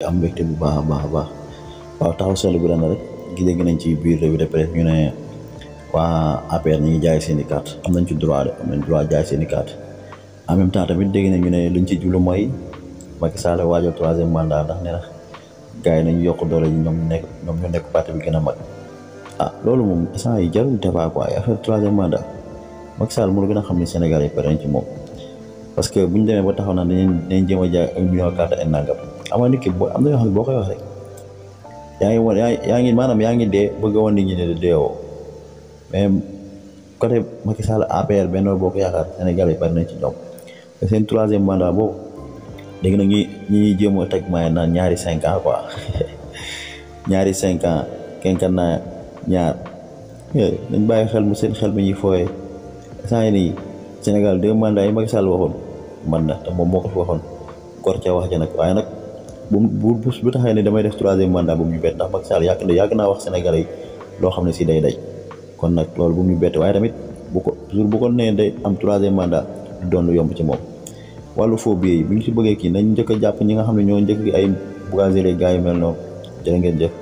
am mbégte bu baax a baax a baax waaw taxaw seetlu bi dana rek gi dégg nañ ci biir revue de presse ñu ne waa APR ñi ngi jaay seen i carte am nañ ci droit de am nañ droit jaay seen i carte en même temps tamit dégg nañ ñu ne luñ ci jublu mooy Macky Sall waajal 3e mandat ndax nee na gars yi nañ yokk doole ji ñoom ñu nekk parti bi gën a mag loolu moom instant yi jarul débat quoi affaire 3e mandat Macky Sall moo gën a xam ne Sénégal yi pare nañ ci moom parce que buñ demee ba taxaw naa dañ jéem a jaay 1 million carte ay nangam ama nit ki am na yoo xam ne boo koy wax rek yaa ngi dee bëgg a wan nit ñi ne deewoo mais côté Macky Sall APR Benno Bokk Yaakaar Sénégal yi pare nañ ci ñoom te seen 3e mandat boobu dégg na ñi jéem a teg maay naan ñaari 5 ans quoi ñaari 5 ans kenkan naa ñaar dañ bàyyi xel mu seen xel mi ñuy fooyee saa yi nii Sénégal 2 mandats yi Macky Sall waxoon man na te moom moo ko fi waxoon gor ca wax ja nag waaye nag bu taxee ne damay def 3e mandat bu mu ñu bett ndax Macky Sall yàgg naa wax Sénégalais yi loo xam ne si day daj kon nag loolu bu mu ñu bett waaye tamit bu ko nee day am 3e mandat du doon lu yomb ci moom wàllu faux billets yi bu ñu si bëggee kii nañ njëkk a jàpp ñi nga xam ne ñoo njëkk ay Bougazelli gars yi mel noonu jërë ngeen jëf